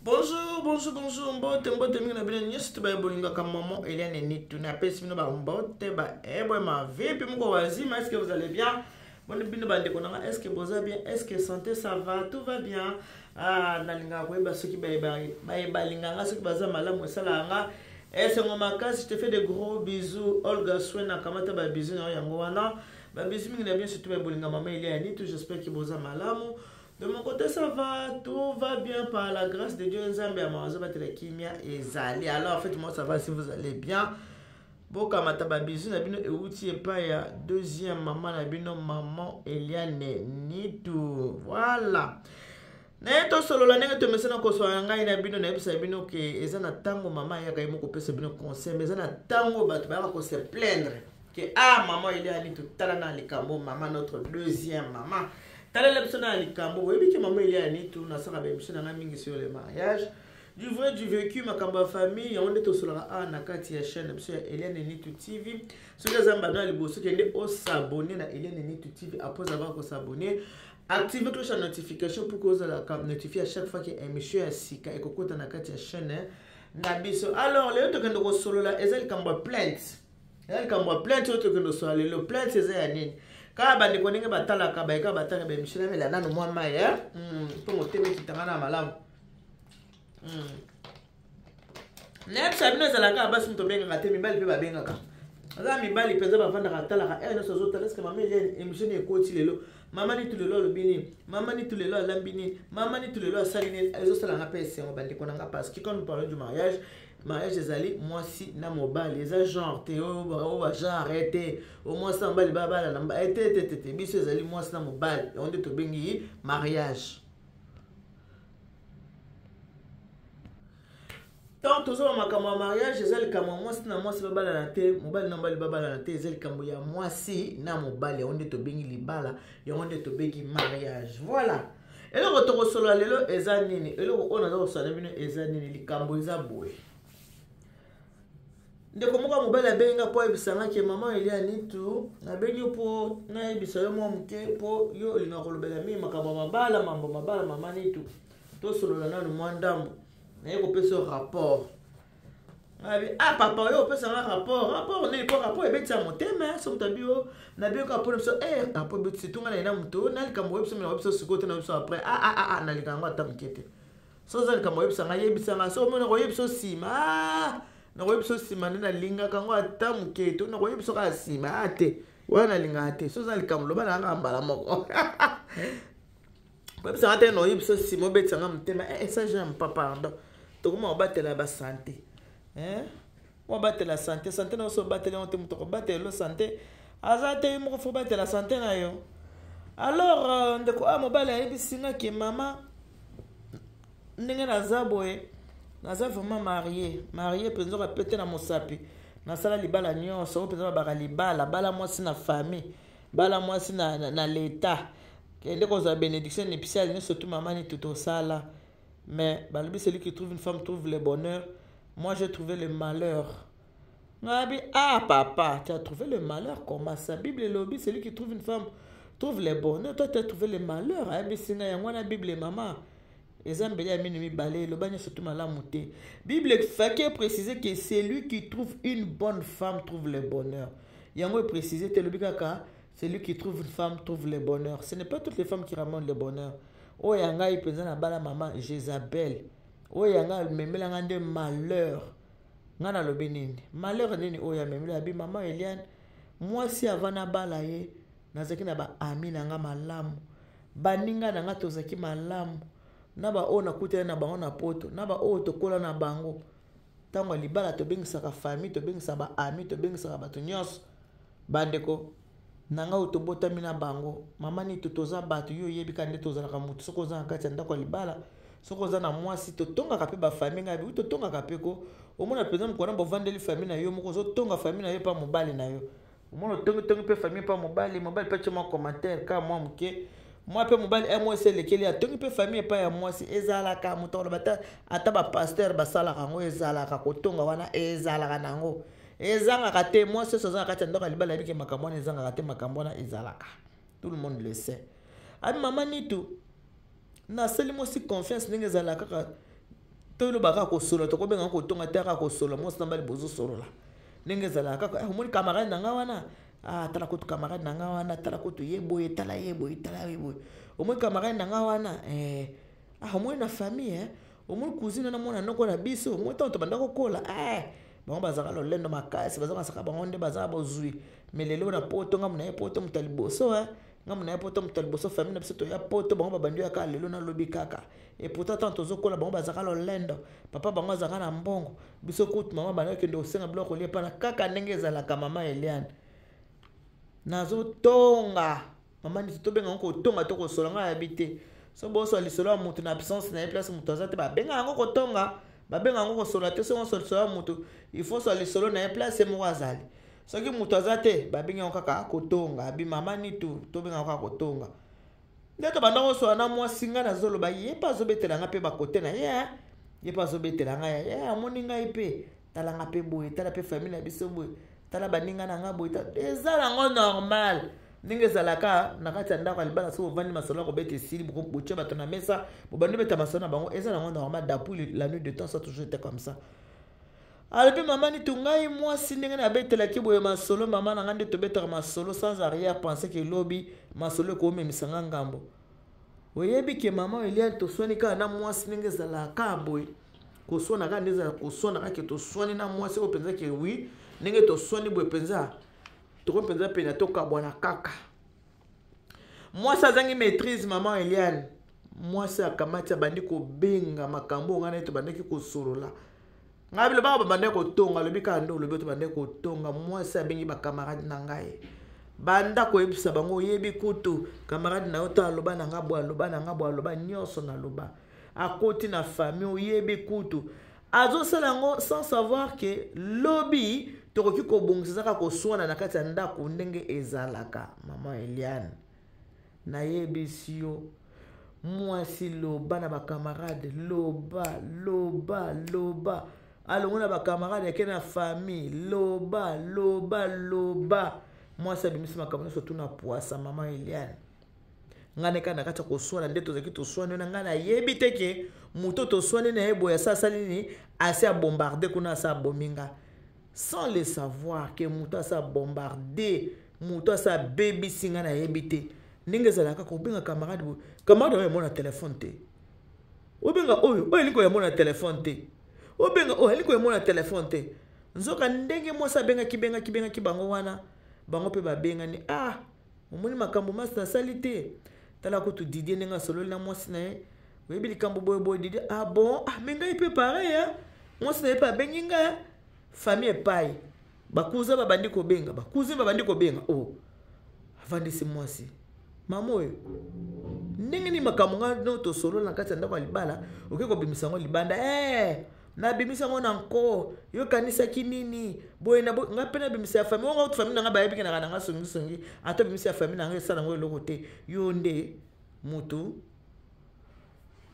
Bonjour, bonjour, bonjour, mbote, mbote mingi na bino nyonso to baye bolingaka maman Eliane Nitu. Napesi bino ba mbote ba ebwe ma vipi moko wazima, est-ce que vous allez bien? Boni bino bandeko na nga, est-ce que boza bien? Est-ce que santé ça va? Tout va bien? Ah, nalingaka koyeba soki baye balinga nga soki baza malamu esalaka nga esengo makasi. Je te fais de gros bisous. Olga Swena, kamata ba bisous na yo yango wana. Ba bisous mingi na bino surtout baye bolinga maman Eliane Nitu, j'espère que boza malamu. De mon côté, ça va, tout va bien par la grâce de Dieu. Nzambe ya mawazo batela kimia ezali. Alors, en fait, moi, ça va si vous allez bien. Bokamata ba bisous na bino euti epai ya deuxième maman na bino, maman Eliane Nitu. Voilà. Naye tosolola ndenge tomesana kosolola na ngai na bino, nayebisa bino ke eza na ntango mama ayaka ye moko kopesa bino conseil, mais eza na ntango bato bayaka ko se plaindre ke ah, maman Eliane Nitu, tala na likambo, mama notre deuxième mama, talela biso na likambo. Oyebi ke mama Eliane Nitu nasalaka baémission na ngai mingi sur le mariage, du vrai, du vécu, makambo ya famille. Yango nde tosolaka awa na kati ya chaîne na biso ya Eliane Nitu TV. Soki eza mbano ya liboso, kende os'abonner na Eliane Nitu TV. Après avoir kos'abonner, active cloche ya notification pour que ozalaka notifié à chaque fois ke émission ya sika ekokota na kati ya chaîne na biso. Alors lelo tokende kosolola, eza likambo ya plainte, eza likambo ya plainte oyo tokende kosolola lelo. Plainte eza ya nini? Kaka bandeko ndenge batalaka, bayeka batalaka baémission. Namela nano mwa mai mpo motema ekitanga na malamu. Nayebisa bino, ezalaka basi moto obengaka te, mibali mpe babengaka. Aza mibali mpenza bavandaka, atalaka ere nyonso, azotala eske mama Eliane émission ekoti lelo, mama Nitu lelo alobi nini, mama Nitu lelo alambi nini, mama Nitu lelo asali nini. Ezosalanga mpe esengo, bandeko na nga, parce que quand nous parlons du mariage, mariage ezali mwasi na mobali, eza genre te oyo bagenre te, o mwasi na mobali babala na te te te te. Biso ezali mwasi na mobali, yango nde tobengi mariage. Tant tozoba makambo ya mariage, eza likambo ya mwasi na mwasi babalana te, mobali na mobali babalana te, eza likambo ya mwasi na mobali, yango nde tobengi libala, yango nde tobengi mariage. Voilà. Eloko tokosolola lelo eza nini? Eloko oyo naza kosolola na bino eza nini? Likambo eza boye: ndeko moko ya mobali abengi nga mpo ayebisa ke mama Elia Nitu, nabengi yo mpo nayebisa yo mwa moke, mpo yo olingaka kolobela mingi makambo ya mabala, mambo mabala. Mama Nitu, tosolola nanu mwa ndambo, naye kopesa yo rapport. Abi ah, papa, oyo opesanga rapport, rapport nini? Mpo rapport ebetisa motema. So moto abi yo nabi yoka mpona biso rapport ebetisi tunga na ye na moto na likambo oyebiso mina biso sikoyo te, na biso après. Ah ah ah, ah, nalika yango ata moke te. So oza likambo oyebisanga, yebisanga. So omoni, nakoyebiso nsima, ah, nakoyebiso nsima nde nalingaka yango ata moke to nakoyebiso kaka nsima. Ah te, wana nalingaka te. So oza likambo, loba na kaka mbala moko, oyebisanga te, naoyebiso nsima, obetisanga motema. Eh, ça j'aime pas, pardon. Tokoma kobatela basanté, obatela santé, santé na yo. So obateli yango te, moto kobatela elo santé aza te, yo moko faut batela santé na yo. Alors ndeko oyo mobali ayebisi nga ke mama, ndenge naza boye, naza vraiment marié, marié mpenza, okapete na mosapi, nasala libala nyonso oyo mpenza babaka libala, bala mwasi na famille, bala mwasi na leta, kende kozwa bénédiction nuptiale, nyonso tu mama Nitu tosala. Mais balobi celui qui trouve une femme trouve le bonheur, moi j'ai trouvé le malheur. Ngabi ah papa, tu as trouvé le malheur, comment ça? Bible elobi celui qui trouve une femme trouve le bonheur, toi tu as trouvé le malheur. Ayebisi ngai yango wana. Bible, mama, eza mbele ya mino mibale, eloba nyonso tu malamu te. Bible faki préciser que celui qui trouve une bonne femme trouve le bonheur. Yango eprécise te, elobi kaka celui qui trouve une femme trouve le bonheur. Ce n'est pas toutes les femmes qui ramènent le bonheur. Oyo ya ngai mpenza na bala mama Jézabel, oyo ya ngai amemelanga nde malheur. Ngai nalobi nini? Malheur nini oyo amemeli? Abi mama Eliane, mwasi avant nabala ye, nazalaki na baami na nga malamu, baninga na nga tozalaki malamu, na baoyo nakutani na bango na poto, na baoyo tokola na bango. Ntango ya libala tobengisaka famille, tobengisaka baami, tobengisaka bato nyonso, bandeko na ngai oyo tobotami na bango. Mama Nito, toza bato, yo oyebi kaka nde tozalaka. Motu soki oza na kati ya ndako ya libala, soki oza na mwasi, totongaka mpe bafamille. Ngai bi totongaka mpe ko omona mpenza mokona bovandeli famille na yo moko, ozotonga famille na yo mpa mobali na yo. Omona otongitongi mpe famille mpa mobali, mobali mpe atie mwa commentaire ka mwa moke, mwa mpe mobali e mwasi elekeli, atongi mpe famille epai ya mwasi. Ezalaka moto akoloba ata, ata bapasteur basalaka yango, ezalaka kotonga wana, ezalaka na yango, ezangaka te. Mwasi nyonso aza na kati ya ndako ya libala yebike makambo wana ezangaka te, makambo wana ezalaka, tout le monde le sait. Abi mama Nitu, nasali mwasi confiance ndenge ezalaka kaka. Toloba kaka kosolola, tokobenga yango kotonga te, kaka kosolola. Mwasi na mobali bozosolola ndenge ezalaka kaka. Eh, omoni camarade na ngai wana, ah, tala kutu camarade na ngai wana, tala kutu ye boye, tala ye boye, tala ye boye. Omoni camarade na ngai wana, eh, ah, omoni na famille, eh, omoni cousine na mwana noko na biso, omoni ntango tobanda kokola, eh, bango bazalaka lolendo makasi, bazalaka bango nde bazala bozwi. Me lelo na poto, ngambo na ye poto moto ya liboso, eh, ngambo na ye poto moto ya liboso, famille na biso toya poto, bango babandi oya kaka lelo nalobi kaka. Et pourtant ntango tozokola bango bazalaka lolendo, papa bango azalaka na mbongo, biso kutu mama banda okende kosenga biloko kolia epana kaka ndenge ezalaka. Mama Eliane, nazotonga mama niti, tobenga yango kotonga to kosola, ngai nayebi te. So boswa lisolo ya motu na absence na ye, place moto aza te, babenga yango kotonga, babenga yango kosola te. Soki oswa lisolo ya motu, il faut swa lisolo na ye place ye moko azali. Soki moto aza te, babengi yango kaka kotonga. Abi mama nitu, tobenga yango kaka kotonga. Nde tobanda kosola na mwasi, ngai nazoloba, ye mpe azobetela ngai mpe bakote na ye, ye mpe azobetela ngai, ye amoni ngai mpe, tala nga mpe boye, tala mpe famille na biso boye, tala baninga na ngai boye. Eza nango normal ndenge ezalaka na kati ya ndako ya libala. Soki bovandi, masolo ya kobeta esili, botie bato na mesa, bobandi beta masolo na bango, eza nango normal. Depuis la nuit de temps, ça toujours été comme ça. Alobi mama nitu, ngai mwasi ndenge nabetelaki boye masolo mama na ngai, nde tobetaka masolo sans arrière pensée ke lobi masolo ekomemisa nga ngambo. Oyebi ke mama Eliane, toswani kaka na mwasi ndenge ezalaka kaka boye, koswana kaka nde ezala, koswana kaka ke toswani na mwasi oyo mpenza ke wi, ndenge toswani boye mpenza, tokomi mpenza pene tokabwana kaka. Mwasi azangi maîtrise. Mama Eliane, mwasi akamati, abandi kobenga makambo oyo ngai na ye tobandaki kosolola. Ngai bilobaka babandaki kotonga, alobi kaka nde olobi tobandaki kotonga. Mwasi abengi bacamarade na ngai, banda koyebisa bango: oyebi kutu camarade na yo ta, aloba na nga boye, aloba na nga boye, aloba nyonso naloba. Akoti na famille, oyebi kutu azosala yango sans savoir ke lobi tokoki kobongisa. Ezaka koswana na kati ya ndako ndenge ezalaka. Mama Eliane, nayebisi yo, mwasi loba na bacamarade, loba, loba, loba, alongo na bacamarade, ake na famille, loba, loba, loba. Mwasi abimisi makambo nyonso tuna pwasa. Mama Eliane, ngai neka na kati ya koswana, nde tozalaki toswani na ngai, nayebi te ke moto toswani na ye boye asa asali nini, asi abombarde kuna, asa abomi nga sans le savoir ke moto asa bombarde, moto asa abebisi ngai, nayebi te. Ndenge ezalaka kobenga camarade boye, camarade oyo emona telefone te, obenga oyo oyo elingi koyamona telefone te, obenga oyo elingi koyamona telefone te. Nzoka ndenge mwasi abengaki, bengaki, bengaki bango wana, bango mpe babengani: ah, omoni makambo masi nasali te, tala kutu Didie ndenge asololi na mwasi na ye, oyebi likambo boyeboye. Didie: ah bon, ah me ngai mpe pareil, eh? Mwasi na ye mpe abengi ngai, famille epai bakuza babandi kobenga, bakuzi babandi kobenga. Oh, avandisi mwasi: mama oyo, ndenge nini makambo ngai no tosolola na kati ya ndako ya libala, okoki kobimisa yango libanda? Eh, nabimisi yango na nko, yokanisaki nini boye na ngai mpe nabimisa ya famille onga? Famille na ngai bayebi kenaka na ngai songisongi, ata obimisi ya famille na ngai, esala yango eloko te. Yo nde mutu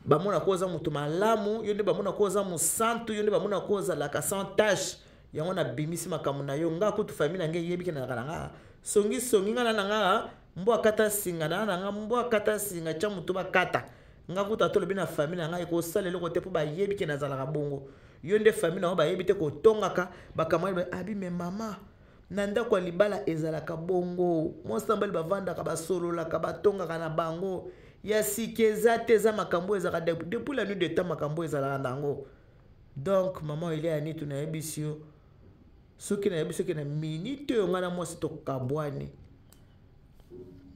bamona ko oza moto malamu, yo nde bamona ko oza mosantu, yo nde bamona ko ozalaka sans tache. Yango nabimisi makambo na yo. Nga kutu famille na ngai eyebi kenaka na nga songisongi. Nga na na nga mbwa akata singa na na nga, mbwa akata singa tya motu bakata nga kutu. Ata olobi na famille na ngai, ekosala eloko te, mpo bayebi ke nazalaka bongo. Yo nde famille na yo bayebi te kotongaka bakamwani. Abi me mama, na ndako ya libala ezalaka bongo, mwasi na mobali bavandaka, basololaka, batongaka na bango. Ya sika eza te, eza makambo ezalaka depuis la nuit de temps, makambo ezalaka nango. Donc mama Elia ya nitu, nayebisi yo, soki nayebi soki na minute oyo ngai na mwasi tokabwani,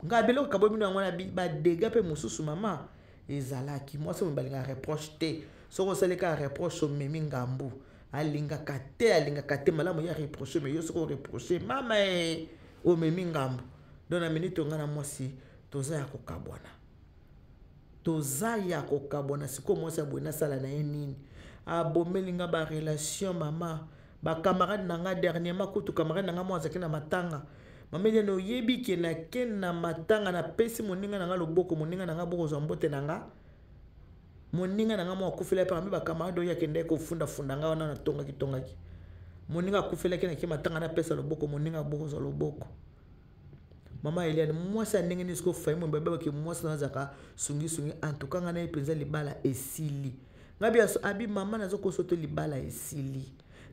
ngai biloko kabwani bino yango na badega mpe mosusu. Mama ezalaki mwasi oyo balingaka reproche te. Soki osali kaka reproche, omemi ngambu. Alingaka te, alingaka te malamu ya reproche. Me yo soki oreproche mama e, omemi ngambu. Donc na minute oyo ngai na mwasi toza ya kokabwana, toza ya kokabwana. Sikoyo mwasi ya boye, nasala na ye nini? Abomeli nga barelation, mama, bacamarade na nga. Dernièrement kutu camarade na nga mo azalaki na matanga. Mama Eliane, oyebi ke nake na matanga, napesi moninga na nga loboko, moninga na nga bokozwa mbote na nga, moninga na nga mo akufelaki. Parmi bacamarade oyo akendaki kofundafunda nga wana, natongaki tongaki, moninga akufelaki, nake matanga, napesa loboko, moninga bokozwa loboko. Mama Eliane, mwasi ya ndenge nini? Sikoyo fai mo babebaki mwasi na azalaka songisongi. En tout cas ngai na ye mpenza libala esili. Ngabi abi mama nazo kosoto libala esili.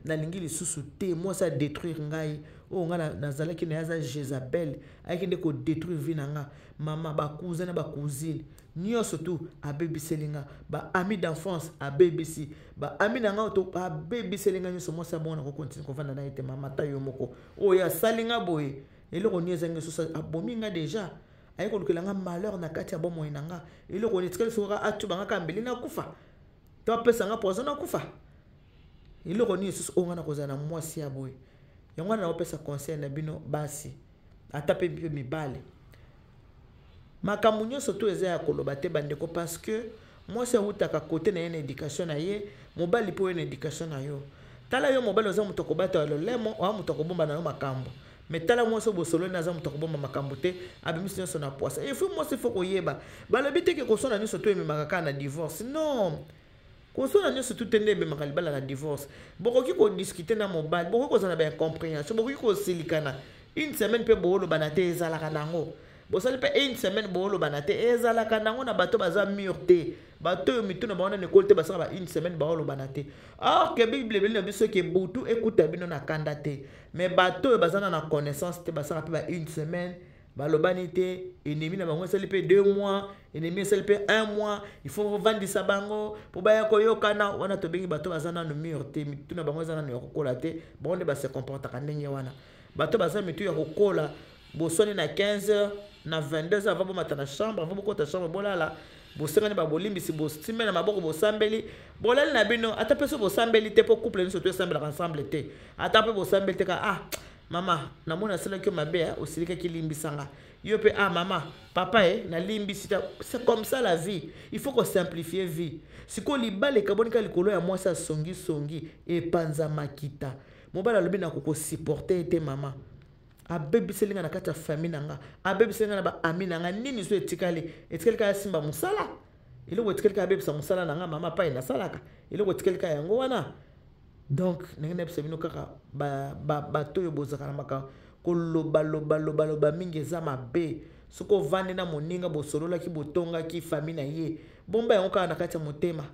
Nalingi lisusu te mwasi a détruire ngai. Oyo ngai nazalaki na ye aza Jezabel, ayaki nde ko détruire vie na nga. Mama ba cousin na ba cousine nyonso tu abebiseli nga, ba ami d'enfance abebisi, ba ami na nga to abebiseli nga nyonso. Mwasi abongo nako continue kovanda na ye te mama, ata yo moko oyo asali nga boye, eloko nini ezangi lisusu? Abomi nga deja, aye kolukela nga malheur na kati ya bomoi na nga. Eloko nini etikali? Soki atuba nga kaka mbeli nakufa, to apesa nga poison nakufa. Eloko nini lisusu oyo nga nakozala na mwasi ya boye? Yango wana nakopesa conseil na bino basi, ata mpe mibale, makambo nyonso to eza ya koloba te bandeko, parce que mwasi awutaka kote na ye na éducation na ye, mobali mpe oyo na éducation na yo. Tala yo mobali, oza moto akobata lolemo, oya moto akobomba na yo makambo. Mais tala mwasi oyo bosololi, aza moto akobomba makambo te, abimisi nyonso na poisa. Et puis mwasi faut koyeba, balobi te ke koswana nyonso to ememaka kaka na divorce. Non, koswana nyonso tu te nde ememaka libala na divorce. Bokoki kodiscuter na mobali, bokoki kozala na baincompréhension, bokoki kosilikana une semaine mpe boolobana te, ezalaka nango. Bosali mpe une semaine boolobana te, ezalaka nango. Na bato baza mûrs te, bato oyo mitu na bango nano ekoli te, basala ba une semaine baolobana te. Or ke Bible ebeli na biso ke butu ekuta bino na kanda te. Mais bato oyo baza na connaissance te, basala mpe ba une semaine balobani te, ennemi na bango esali mpe 2 mois, ennemi esali mpe un mois, il faut kovandisa bango mpo baya koyokana. Wana tobengi bato baza nano mûrs te, mitu na bango eza nano ya kokola te, bango nde base comportaka ndenge wana. Bato baza mitu ya kokola, boswani na 15 heures, na 22 heures avant bomata na chambre, avant bokota chambre bolala, bosengani babolimbisi, bosimbe na maboko, bosambeli, bolali na bino. Ata mpe so bosambeli te, mpo couple nyonso to esambelaka ensemble te, ata mpe bosambeli te, ka ah mama, namoni asalaki yo mabe, osilikaki, limbisanga. Yo mpe ah mama, papa e nalimbisi. C'est comme ça la vie, il faut kosimplifier vie. Sikoyo libala ekaboni kaka likolo ya mwasi asongisongi, epanza makita. Mobali alobi nakokosupporter ye te mama, abebiseli nga na kati ya famille na nga, abebiseli nga na baami na nga. Nini so etikali? Etikali kaka asimba mosala. Eloko etikali kaka abebisa mosala na nga mama, pai nasalaka. Eloko etikali kaka yango wana. Donc ndenge nayebisa bino kaka, bato oyo bozalaka na makambo kolobalobalobaloba mingi, eza mabe. Soki ovandi na moninga, bosololaki, botongaki famille na ye, bomba yango kaka na kati ya motema,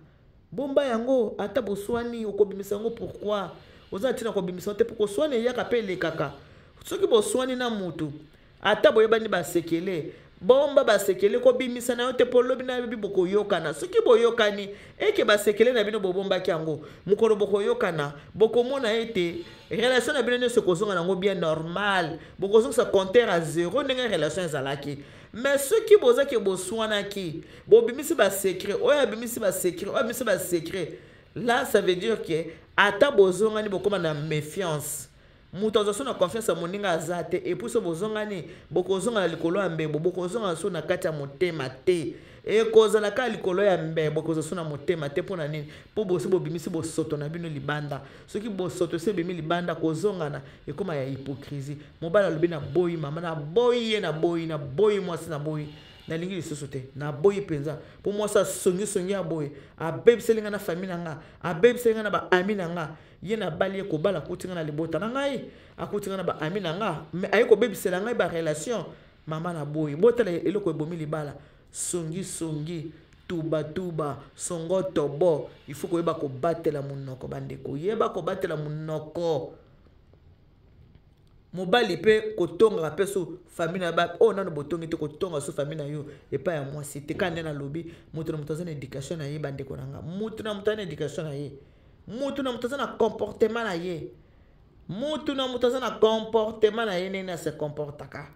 bomba yango. Ata boswani, okobimisa yango pourquoi? Oza na ntina kobimisa yango te, mpo koswani eyaka mpe elekaka. Soki boswani na mutu, ata boyebani basekele, bomba basekele, kobimisa na yo te, mpo lobi nayebi bokoyokana. Soki boyokani, eke basekele na bino bobombaki yango, mokolo bokoyokana, bokomona ete relation na bino nyonso ekozonga nango bien normal, bokozongisa compteur à zéro ndenge relation ezalaki. Mais soki bozaki boswanaki, bobimisi basecret, oyo abimisi basecret, oyo abimisi basecret, là ça veut dire que ata bozongani, bokóma na méfiance, moto azwa so na confiance ya moninga aza te. Et puis so bozongani, bokozonga na likolo ya mbebo, bokozonga so na kati ya motema te, ekozala kaka likolo ya mbebo, ekozala so na motema te. Mpo na nini? Mpo bosi bobimisi bosoto na bino libanda. Soki bosoto esi ebimi libanda, kozongana ekóma ya hypocrisie. Mobali alobi naboyi mama, naboyi ye, naboyi, naboyi mwasi, naboyi, nalingi lisusu te, naboyi mpenza, mpo mwasi asongisongi ya boye, abebiseli ngai na famille na nga, abebiseli ngai na baami na nga. Ye nabali ye kobala, akuti ngai na libota na ngai, akuti ngai na baami na nga, mais aye kobebisela ngai barelation. Mama, naboyi. Botala eloko ebomi libala: songisongi, tubatuba, songo tobo. Il faut koyeba kobatela monoko, bandeko, yeba kobatela monoko. Mobali mpe kotongaka mpe so famille na oyo nano botongi te, kotonga so famille na yo epai ya mwasi te. Kaka nde nalobi, moto na moto aza na éducation na ye. Bandeko na nga, moto na moto aza na éducation na ye, moto na moto aza na comportement na ye, moto na moto aza na comportement na ye, ndenge ase comportaka.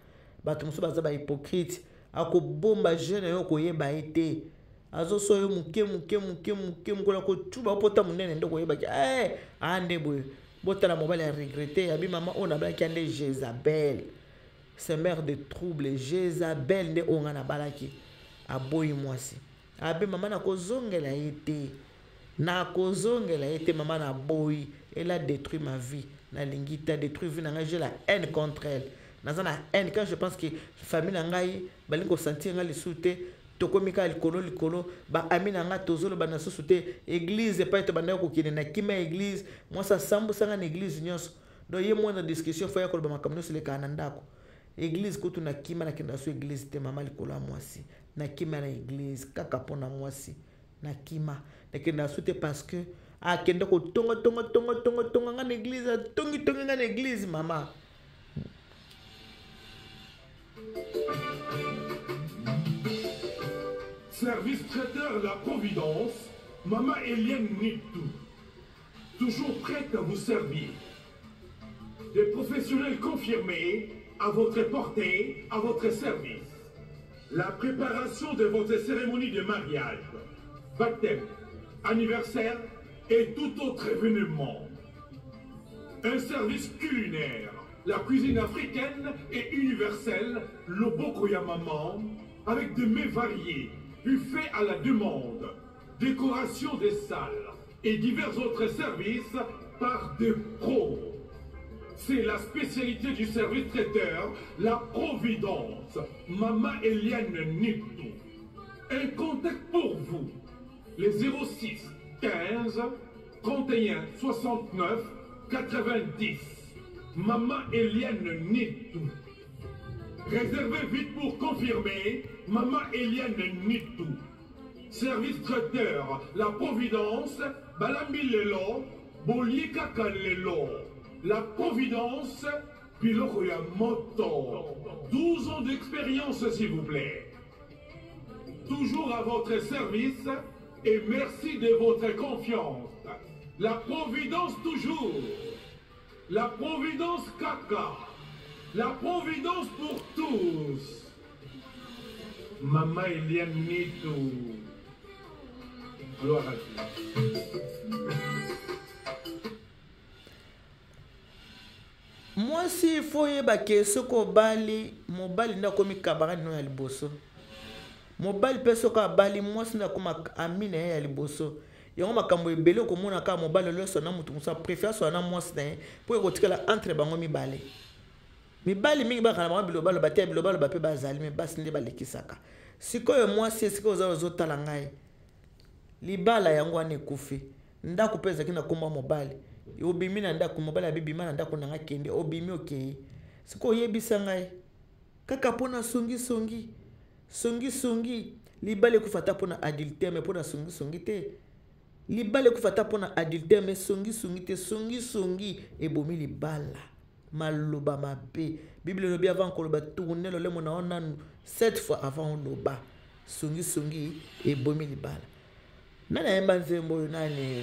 Bato mosusu baza bahypocrite, akobomba jeune yo, koyeba ye te, azoso yo moke moke moke moke, mokolo akotuba opota monene nde koyebaki eh, aa nde boye. Botala mobali ya regretter, abi mama oyo nabalaki ya nde Jézabel, semeur de trouble, Jézabel nde oyo ngai nabalaki. Aboyi mwasi, abi mama nakozongela ye te, nakozongela ye te mama, naboyi, elle a détruit ma vie, nalingi te, détruit vie na ngai, j'ai la haine contre elle, naza na haine. Quand je pense que famille na ngai balingi kosentir ngai lisusu te, tokomi kaka likolo likolo, baami na ngai tozoloba na susu te, église epai tobandaki kokende na kima église, mwasi asambusanga na église nyonso. Donc ye mwana discussion faut ya koloba makambo nyonso elekaka na ndako. Église kutu na kima, nakenda so église te mama, likolo ya mwasi, nakima na église kaka mpona mwasi. Nakima, nakenda su te parce que akende kotonga tonga tonga tonga tonga nga na église, atongi tongi nga na église mama. Service traiteur La Providence, Maman Eliane Nitou, toujours prête à vous servir. Des professionnels confirmés à votre portée, à votre service. La préparation de votre cérémonie de mariage, baptême, anniversaire et tout autre événement. Un service culinaire, la cuisine africaine et universelle, le Bokoya Maman, avec des mets variés, buffet à la demande, décoration des salles et divers autres services par des pros. C'est la spécialité du service traiteur, la Providence, Mama Eliane Nitou. Un contact pour vous, les 06 15 31 69 90. Mama Eliane Nitou. Réservez vite pour confirmer, Mama Eliane Nitou. Service traiteur, la Providence, Balambi Lelo, Bolika Kalelo. La Providence, Biloko ya moto. 12 ans d'expérience, s'il vous plaît. Toujours à votre service et merci de votre confiance. La Providence toujours. La Providence Kaka. La Providence pour tous. Maman Eliane Nitou. Gloire à Dieu. Mwasi fo oyeba ke soki obali mobali nde akomi camarade no ya liboso, mobali mpe soki abali mwasi nde akoma ami na ye ya liboso. Yango makambo ebele okomona kaka mobali olioso na moto mosusu apréfère asola na mwasi na ye mpo ekotikala entre bango mibale. Mibali mingi bakana bango bilobaloba te, bilobaloba mpe bazali, me basi nde balekisaka. Sikoyo mwasi esika oza ozotala ngai, libala yango wana ekufi, ndako mpe ezalaki na kombo ya mobali, obimi na ndako mobali abibima na ndako nanga kende, obimi okei. Sikoyo oyebisa ngai kaka mpona songisongi songisongi, libala ekufa ata mpona adultère, me mpona songisongi te. Libala ekufa ata mpona adultère, me songisongi te. Songisongi ebomi libala. Maloba mabe, Bible elobi avant koloba tourne lolemo na yo nanu 7 fois avant oloba. Songisongi ebomi libala. Nani ayemba nzembo oyo? Nani?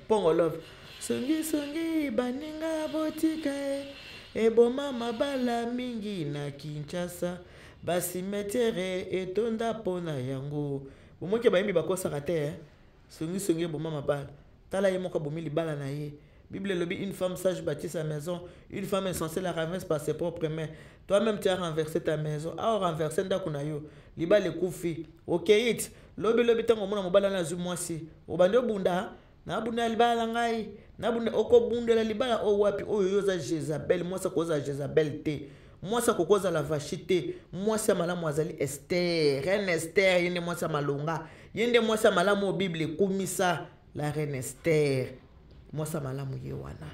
Pongo Love. Songisongi baninga botika ye, eboma mabala mingi na Kinshasa, bacimetière etonda mpona yango. Bomoki bayembi bakosaka te, eh? Songisongi eboma mabala. Tala ye moko abomi libala na ye. Bible elobi une femme sage bâtit sa maison, une femme insensée la renverse par ses propres mains. Toi-même tu as renversé ta maison. A renversé ndako na yo, libala ekufi. Okei ti lobi lobi ntango omona mobali wana azwi mwasi, obandi obunda, nabunda libala na ngai, nabunda. Okobundela libala oyo wapi? Oyo yo oza Jezabel. Mwasi akozala Jezabel te, mwasi akoki kozala Vashi te. Mwasi ya malamu azali Ester, reine Ester. Ye nde mwasi ya malonga, ye nde mwasi ya malamu oyo Bible ekumisa, la reine Ester, mwasi ya malamu ye wana.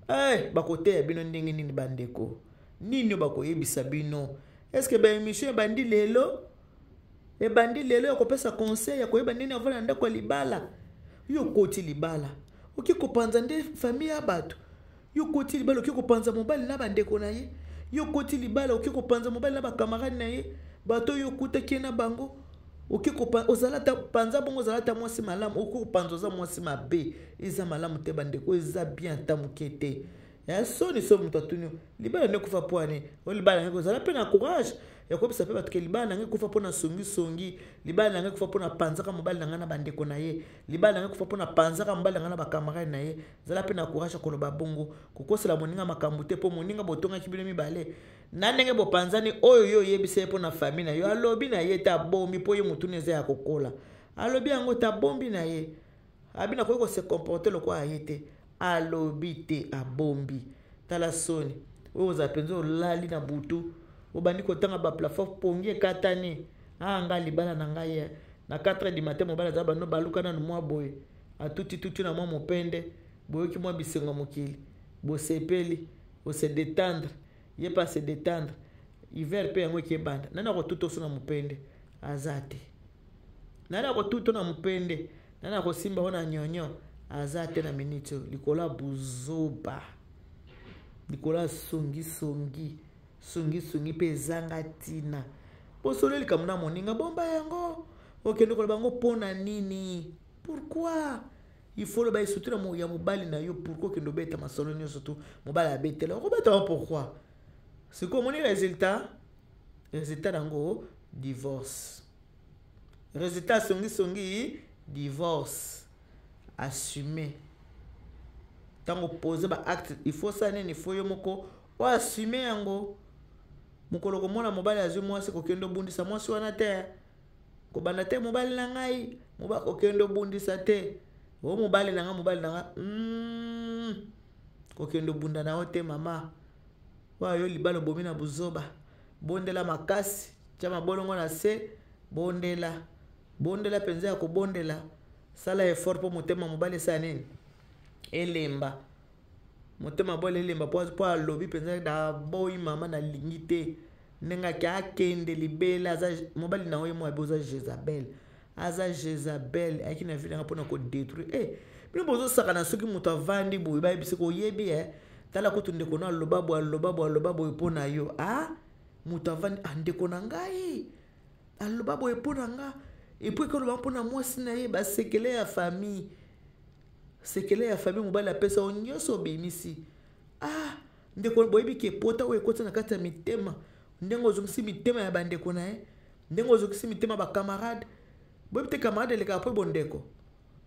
Hey, bakoteya bino ndenge nini bandeko? Nini oyo bakoyebisa bino? Eske baémission ebandi lelo? Ebandi lelo ya kopesa conseil ya koyeba ndenge avanda na ndako ya libala. Yo okoti libala, oki kopanza nde famille ya bato. Yo okoti libala, oki kopanza mobali na bandeko na ye. Yo okoti libala, oki kopanza mobali na bakamarade na ye, bato oyo okutaki ye na bango. Oki ozala ta panza bongo, ozala ta mwasi malamu, oki kopanza oza mwasi mabe. Eza malamu te bandeko, eza bien ata moke te. Ya soni so moto atuni libala nde ekufa mpo ani oyo libala nange, kozala mpe na courage ya koyebisa mpe bato ke libala nange ekufa mpo na songisongi, libala nange ekufa mpo na panzaka mobali na ngai na bandeko na ye, libala nange ekufa mpo na panzaka mobali na ngai na bakamarade na ye. Zala mpe na courage ya koloba bongo, kokosela moninga makambo te, mpo moninga botongaki bino mibale na ndenge bopanzani. Oyo yo oyebisa ye mpo na famille na yo, alobi na ye te, abombi mpo ye motuna eza ya kokola. Alobi yango te, abombi na ye. Abi nakoki kose comporter lokola ye te, alobi te, abombi. Tala soni oyo ozala mpenza, olali na butu, obandi kotanga baplafond, pongi ekatani. A nga libala na ngai na 4 heures du matin, mobali aza bando baluka nanu mwa boye, atutituti na mwa mopende, boyoki mwa bisengo ya mokili, bosepeli, ose détendre, ye mpe ase détendre. Hiver mpe yango ekebanda, nani akotuta oso na mopende? Aza te. Nani akotuto na mopende, nani akosimba yo na nyonyo, aza te na minute oyo. Likolo ya buzoba, likolo ya songisongi, songisongi mpe ezanga ntina. Bosolo likambo na moninga, bomba yango, okende koloba yango mpo na nini? Pourquoi? Il faut loba surtout na ya mobali na yo. Pourquoi okende obeta masolo nyonso tu mobali abetela? Okobeta yango pourquoi? Sikoyo omoni résultat, résultat nango divorce, résultat songisongi divorce. Assume ntango pose ba acte, il faut sala nini? Il faut yo moko oassume yango. Mokolo komona mobali azwi mwasi, kokende obundisa mwasi wana te, kobanda te mobali na ngai, kokende obundisa te o mobali na ngai, mobali na ngai, kokende obunda na yo te. Mama oyo yo libala obomi na buzoba, bondela makasi, tia mabolongo na se, bondela, bondela mpenza ya kobondela, sala effort mpo motema mobali esala nini? Elemba. Motema mobali elemba mpo alobi mpenza naboyi mama, nalingi te. Ndenge ake akende libela, aza mobali na yo, ye mo abi oza Jezabel, aza Jezabel, ayaki na vie nanga mpona kodétruire. Bino bozosakana. Soki moto avandi boye, bayebisi koyebi e tala kutu ndeko na aloba boye, aloba boye, aloba boye mpo na yo. A moto avandi, ah, ndeko na ngai aloba boye mpo na nga, et puis ekoloba mpo na mwasi na ye. Basekele ya famille, sekele ya famille, mobali apesa yo nyonso, obimisi. Ah ndeko, boyebi ke pota oyo ekoti na kati ya mitema, ndenge ozongisi mitema ya bandeko na ye, ndenge ozongisi mitema bacamarade. Boyebi te camarade elekaka mpo bondeko.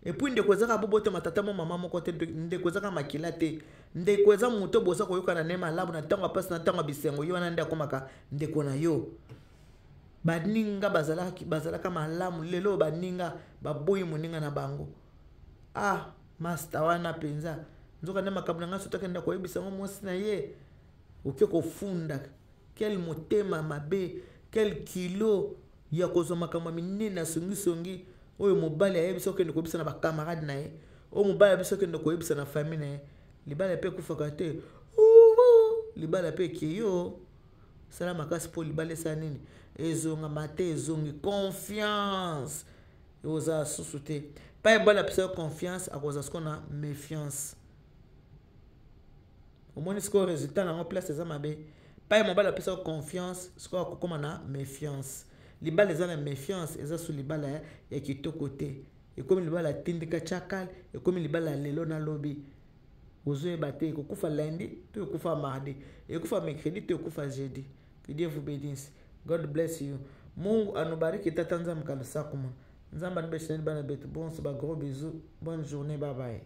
Et puis ndeko ezaka bobotama tata mo mama moko te, ndeko ezaka makila te. Ndeko eza moto boza koyokana ne malamu na ntango ya mpasi, na ntango ya bisengo. Ye wana nde akomaka ndeko na yo. Baninga bazalaka malamu, lelo baninga baboyi moninga na bango. Ah, master wana mpenza, nzoka nde makambo na ngai soki akenda koyebisa yango mwasi na ye, oke kofunda. Quel motema mabe, quel kilo ya kozwa makambo ya minene ya songisongi oyo mobali ayebisa, okende koyebisa na bacamarade na ye, oyo mobali ayebisa, okende koyebisa na famille na ye. Libala mpe ekufaka te, libala mpe ekeyo. Sala makasi mpo libala esala nini? Ezongama te, ezongi confiance ozala susu te. Pa mobali apesa yo confiance, akozala sikoyo na méfiance. Omoni sikoyo résultat nango, place eza mabe. Pai mobali apesa yo confiance, sikoyo akokóma na méfiance. Libala eza na méfiance, eza su libala ya kitoko te. Ekomi libala ya tindika tiakal, ekomi libala ya lelo na lobi. Ozoyeba te ekokufa lundi to ekufa mardi, ekufa mercredi to ekufa jeudi. Que Dieu vous bénisse, God bless you, Mungu anubariki, tata Nzambe kalusakuma, Nzambe anubeshinani bana betu bonso. Ba gros bisous, bonne journée, bye bye.